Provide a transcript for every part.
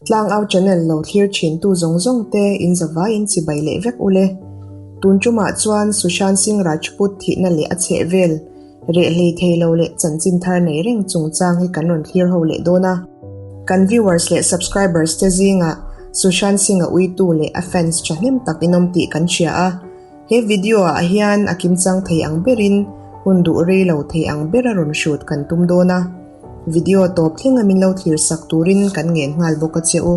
Tlangau channel lo thlir thintu zawng zawng te in zavaiin chibai leh vek ule. Tun tumah chuan Sushant Singh Rajput thihna leh a chheh vel reh hlei thei lo leh chanchin thar nei reng chungchang hi kan rawn thlir ho leh dawn a. Kan viewers leh subscribers te zingah Sushant Singh a uitu leh a fans thahnem tak in awm tih kan hria a. He video ah hian a kimchang thei ang berin hun duh rei lo thei ang bera rawn hrut kan tum dawn a. Video tawp thlenga min lo thlir sak turin kan ngen nghal bawk a che u.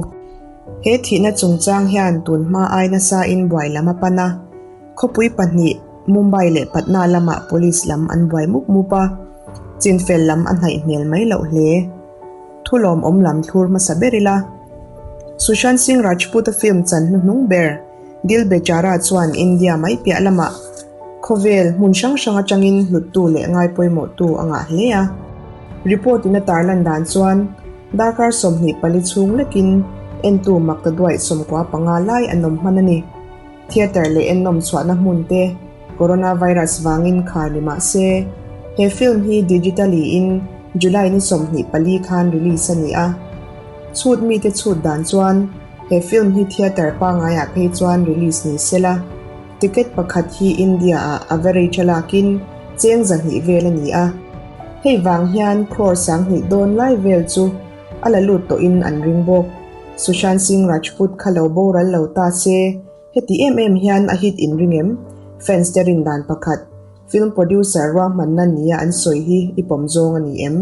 He thihna chungchang hian tun hma ai nasa in buai lam a pan a. Khawpui pahnih, Mumbai leh Patna lamah police lam an buai mup mup a, chinfel lam a hnaih hmel mai loh hle. Thu lawmawm lam thlur hmasa ber ila. Sushant Singh Rajput-a film chan hnuhnung ber, Dil Bechara chuan India mai piah lamah khawvel hmun hrang hrang atangin hluttu leh ngai pawimawhtu a ngah hle a. Report in a tarlan dan chuan darkar 24 chhung lekin entu mak ta duaih 95 lai an awm hman a ni. Theatre leh ennawm chhuahna hmun te coronavirus vangin khar ni mah se, he film hi digitally in July ni 24 khan release a ni a. Chhut mite chhut dan chuan he film hi theatre pangaiah phei chuan release ni sela. Ticket pakhat hi India ah average a lakin cheng 200 vel a ni a. Hei vang hian crore 2000 dawn lai vel chu a la lut tawhin an ring bawk. Sushant Singh Rajput kha lo boral lo ta se, heti em em hian a hit in ring em? Fans te rin dan pakhat, film producer ruahmanna nia an sawi hi i pawm zawng a ni em?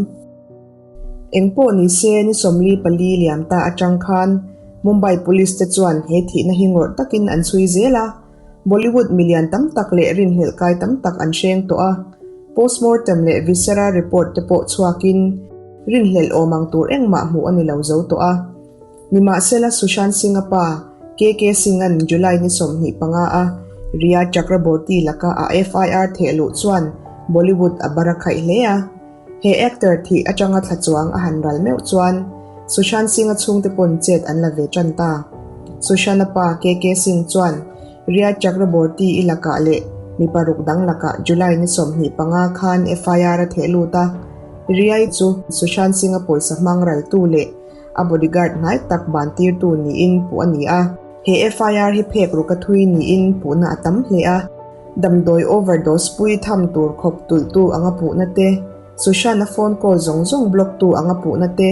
Engpawh ni se ni 44 liam ta atang khan Mumbai Police te chuan he thihna hi ngawrh takin an chhui zel a, Bollywood milian tam tak leh rinhlelh kai tam tak an hreng tawh a, postmortem leh viscera report te pawh chhuakin rinhlelh awm ang tur engmah hmuh a ni lo zo tawh a. Nimahsela Sushant Singh-a pa KK Singh-a'n July ni 25 a Rhea Chakraborty laka a FIR theh luh chuan Bollywood a bar a khaih hle a. He actor thih atanga thla chuang a han ral meuh chuan Sushant Singh-a chhungte pawn chet an la ve tan ta. Sushant-a pa KK Singh chuan Rhea Chakraborty i lakah leh mi paruk dang lakah July ni 25 khan FIR a theh lut a. Rhea-i chu Sushant Singh-a pawisa hmang raltu leh a bodyguard hnai tak ban tirtu niin puh a ni a. He FIR hi phek ruk a thui niin puhna a tam hle a. Damdawi overdose pui tham tur khawp tulhtu anga puhna te, Sushant-a phone call zawng zawng block tu anga puhna te,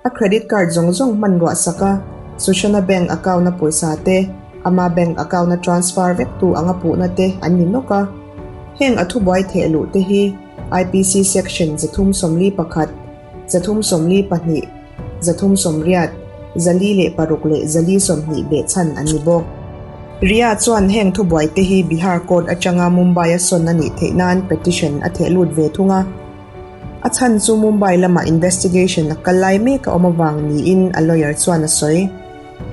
a credit card zawng zawng hman ruah sak a, Sushant-a bank account-a pawisa te, ama bank account-a transfer vek tu anga puhna te an ni nawk a. Heng a thubuai theh luh te hi IPC section 341, 342, 380, 406 leh 420 behchhan an ni bawk. Rhea chuan heng thubuai te hi Bihar court atanga Mumbai a sawn a nih theih nan petition a theh lut ve thung a. A chhan chu Mumbai lamah investigation a kal lai mek a awm avang niin a lawyer chuan a sawi.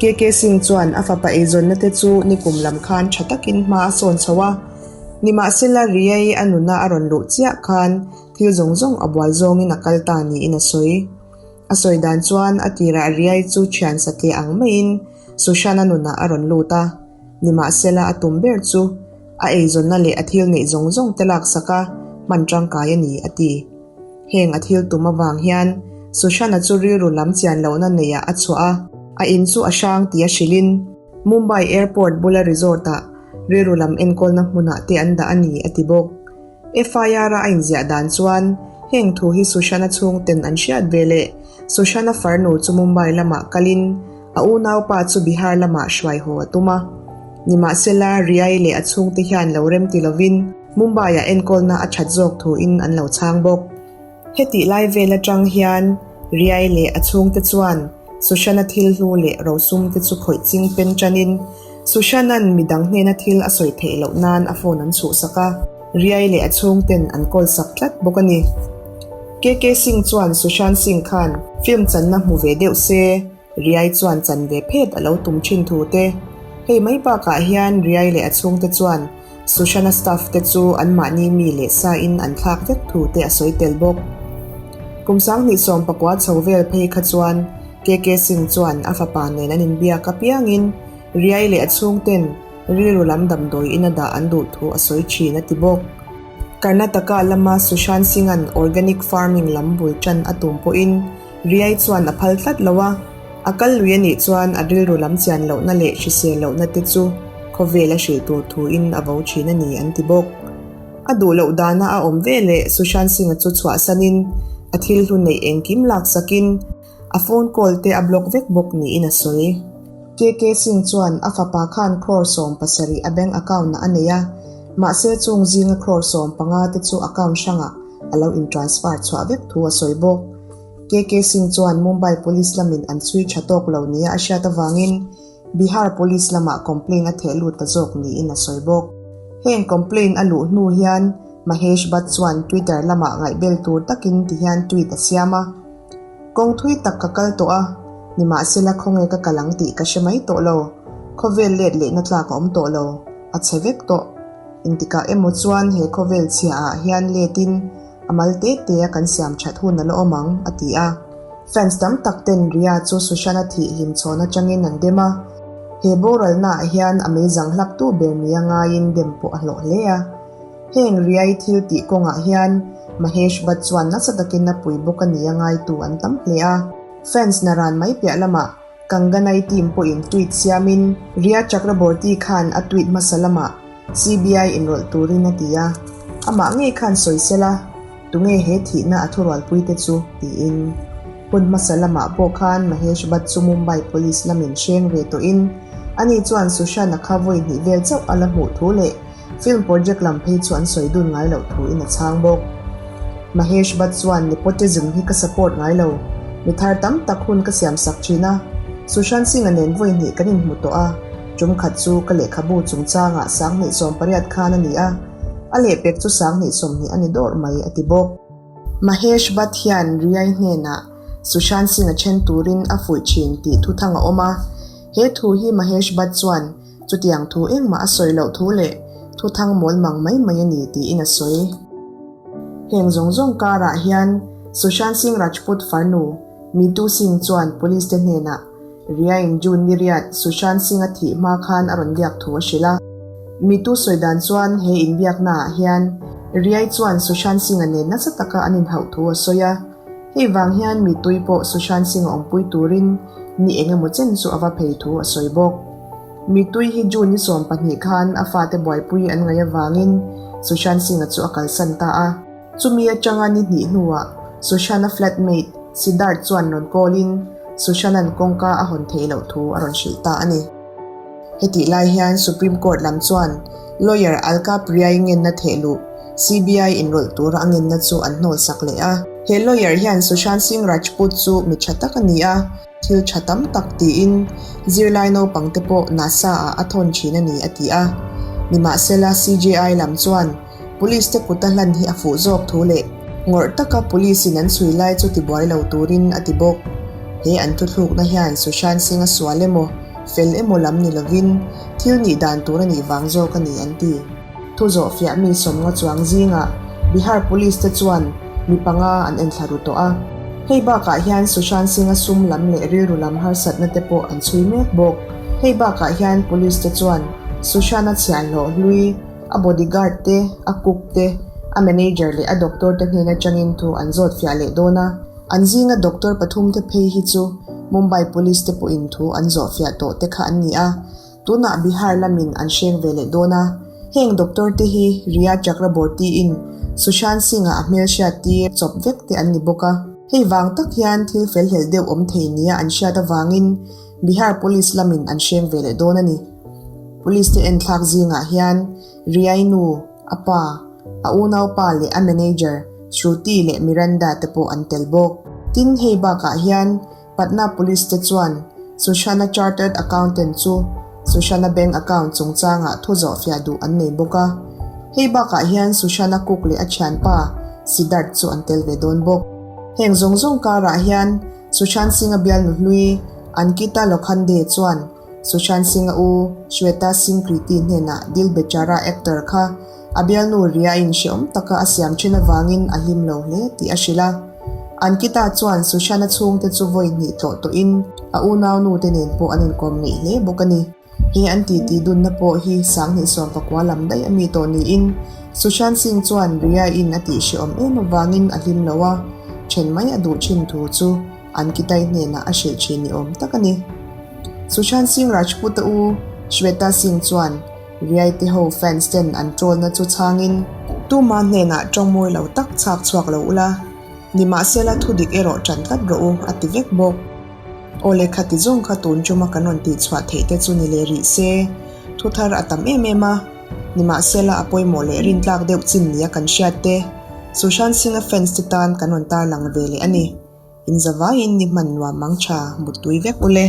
KK Singh chuan a fapa eizawnna te chu nikum lam khan tha takin hma a sawn chho a. Nimahsela Rhea-i a nuna a rawn luh chiah khan thil zawng zawng a buai zawngin a kal ta niin a sawi. A sawi dan chuan a tirah Rhea-i chu thian satliah ang maiin Sushant-a nunah a rawn lut a, nimahsela a tum ber chu a eizawnna leh a thil neih zawng zawng te laksak a hman tangkai a ni, a ti. Heng a thil tum avang hian Sushant-a chu rilru lam chian lohna neiah a chhuah a, a in chu a hrang tia hrilhin Mumbai Airport bula resort-ah rilru lam enkawlna hmunah te an dah a ni, a ti bawk. FIR-a a inziah dan chuan heng thu hi Sushant-a chhungten an hriat ve leh Sushant-a farnu chu Mumbai lamah kalin a unaupa chu Bihar lamah hruai haw a tum a. Nimahsela, Riyai leh a chhungte hian lo rem ti lovin Mumbai-ah enkawlna a that zawk thuin an lo chhang bawk. Hetih lai vel atang hian Riyai leh a chhungte chuan Sushant-a thil hlu leh rosum te chu khawih ching pen tanin Sushant-a'n midang hnena thil a sawi theih loh nan a phone an chhuhsak a, Riyai leh a chhungten an call sak tlat bawk a ni. KK Singh chuan Sushant Singh khan film channa hmu ve deuh se, Riyai chuan chan ve phet a lo tum thin thu te. Hei mai bakah hian Riyai leh a chhungte chuan Sushant-a staff te chu anmahni mi leh sa in an thlak vek thu te a sawi tel bawk. Kum 2019 chho vel phei kha chuan KK Singh chuan a fapa nen an inbiak apiangin Riyai leh a chhungten rilru lam damdawi in a dah an duh thu a sawi thin a ti bawk. Karnataka lama Sushant Singh-a'n organic farming lam bul tan a tum pawhin Riyai chuan a phal tlat lo a. A kal lui a nih chuan a rilru lam chian lohna leh hrisel lohna te chu khawvel a hrilh tur thuin a vo thin a ni an ti bawk. A duh loh dana a awm ve leh Sushant Singh-a chu chhuahsanin a thil hlu neih engkim laksakin a phone call te a block vek bawk niin a sawi. KK Singh chuan a fapa khan crore 70 a bank account-ah a nei a, mahse chung zinga crore 15 te chu account hrangah a lo in-transfer chhuah vek thu a sawi bawk. KK Singh chuan Mumbai Police lamin an chhui tha tawk lo nia a hriat avangin Bihar Police lamah complaint a theh lut ta zawk niin a sawi bawk. Heng complaint a luh hnu hian Mahesh Bhatt chuan Twitter lamah ngaihbel tur takin ti hian tweet a siam a, Kawng thui tak ka kal tawh a, nimahsela khawnge ka kal ang tih ka hre mai tawh lo. Khawvel let lehna tlak a awm tawh lo, a chhe vek tawh. Engtikah emaw chuan he khawvel chhia ah hian letin a mal te te a kan siam that hun a la awm ang, a ti a. Fans tam tak ten Rhea chu Sushant-a thih hlim chhawn atangin an dem a, he boralna ah hian a meizang hlap tu ber nia ngaiin dem pawh a hlawh hle a. Heng Rhea-i thil tih kawngah hian Mahesh Bhatt chuan nasa takin a pui bawk a nia ngaitu an tam hle a. Fans naran mai piah lamah Kanganai team pawhin tweet siamin Rhea Chakraborty khan a tweet hmasa lamah CBI inrawlh turin a ti a, amah ngei khan sawi sela, tunge he thihna a thurualpuite chu? tiin. Hun hmasa lamah pawh khan Mahesh Bhatt chu Mumbai Police lamin hreng ve tawhin ani chuan Sushant-a kha vawi hnih vel chauh a la hmuh thu leh Film project lam phei chu an sawi dun ngai loh thuin a chhang bawk. Mahesh Bhatt chuan nepotism hi ka support ngai lo, mi thar tam tak hun ka siam sak thin a, Sushant Singh-a nen vawi hnih kan inhmu tawh a, tum khat chu ka lehkhabu chungchangah 2018 khan a ni a, a lehpek chu 2020 a ni dawrh mai a ti bawk. Mahesh Bhatt hian Riyai hnenah Sushant Singh-a then turin a fuih thin tih thuthang a awm a, he thu hi Mahesh Bhatt chuan Chutiang thu engmah a sawi loh thu leh thu thang mawl mang mai mai a ni tiin a sawi. Heng zawng zawng karah hian Sushant Singh Rajput farnu Mitu Singh chuan police te hnenah Riain June ni riat Sushant Singh a thih hma khan a rawn biak thu a hrilh a. Mitu sawi dan chuan he inbiaknaah hian Riai chuan Sushant Singh-a nen nasa taka an inhauh thu a sawi a. Hei vang hian Mitui pawh Sushant Singh-a awmpui turin ni eng emaw chen chu a va phei thu a sawi bawk. Mitui hi June ni 12 khan a fate buaipui an ngaih avangin Sushant Singh-a chu a kalsan ta a. Chumi atanga ni hnih hnuah Sushant-a flatmate Siddharth chuan rawn call-in Sushant-a'n kawngka a hawn theih loh thu a rawn hrilh ta a ni. Hetih lai hian Supreme Court lam chuan lawyer Alka Priyai ngenna thehluh CBI inrawlh tura a ngenna chu an hnawl sak leh a. He lawyer hian Sushant Singh Rajput chu mi tha tak a ni a, thil tha tam tak tiin zirlai naupang te pawh NASA ah a thawn thin a ni a ti a. Nimahsela CJI lam chuan Police te kut a hlan hi a fuh zawk thu leh ngawrh taka Police in an chhui lai chu tibuai lo turin a ti bawk. He an thuthlukna hian Sushant Singh a sual emaw, fel emaw lam ni lovin thil nih dan tur a nih vang zawk a ni an ti. Thu zawh fiah mi sawmnga chuang zingah Bihar Police te chuan mi panga an enthla ru tawh a. Hei bakah hian Sushant Singh-a sum lam leh rilru lam harsatna te pawh an chhui mek bawk. Hei bakah hian Police te chuan Sushant-a chhiahhlawh hlui, a bodyguard te, a cook te, a manager leh a doctor te hnen atangin thu an zawt fiah leh dawn a. An zinga doctor pathum te phei hi chu Mumbai Police te pawhin thu an zawh fiah tawh te kha an ni a. Tunah Bihar lamin an hreng ve leh dawn a, heng doctor te hi Rhea Chakraborty-in Sushant Singh-a a hmelhriat tir chawp vek te an ni bawk a. Hei vang tak hian thil felhlel deuh awm thei nia an hriat avangin Bihar Police lamin an hreng ve leh dawn a ni. Police te enthlak zingah hian Rhea-i nu, a pa, a unaupa leh a manager Shruti leh Miranda te pawh an tel bawk. Tin, hei bakah hian Patna Police te chuan Sushant-a Chartered Accountant chu Sushant-a bank account chungchangah thu zawhfiah duh an nei bawk a. Hei bakah hian Sushant-a cook leh a thianpa Siddharth chu an tel ve dawn bawk. Heng zawng zawng karah hian Sushant Singh-a bialnu hlui Ankita Lokhande chuan Sushant Singh-a u Shweta Singh Kriti hnenah Dil Bechara actor kha A bialnu Ria-in hrehawm taka a siam thin avangin a hlim lo hle tih a hrilh a. Ankita chuan Sushant-a chhungte chu vawi hnih tlawh tawhin a unaunu te nen pawh an inkawm ngeih hle bawk a ni. He an titi dunna pawh hi 2019 lam daih a mi tawh niin Sushant Singh chuan Ria-in a tih hrehawm em avangin a hlim lo a, then mai a duh thin thu chu. Ankita-i hnenah a hrilh thin ni awm tak a ni. Sushant Singh Rajput-a u Shweta Singh chuan Riai te ho fans ten an troll-na chu chhangin, Tuma hnenah tawng mawi lo tak chhak chhuak lo ula, nimahsela thudik erawh tan tlat rawh u, a ti vek bawk. Aw lehkha ti zawng kha tun tuma kan rawn tihchhuah theih te chu ni leh rih se, thu thar a tam em em a, nimahsela a pawimawh leh rintlak deuh chin nia kan hriat te, Sushant Singh-a fans te tan kan rawn tarlang ve leh a ni. Inzavaiin ni hman nuam mang tha, muttui vek ule.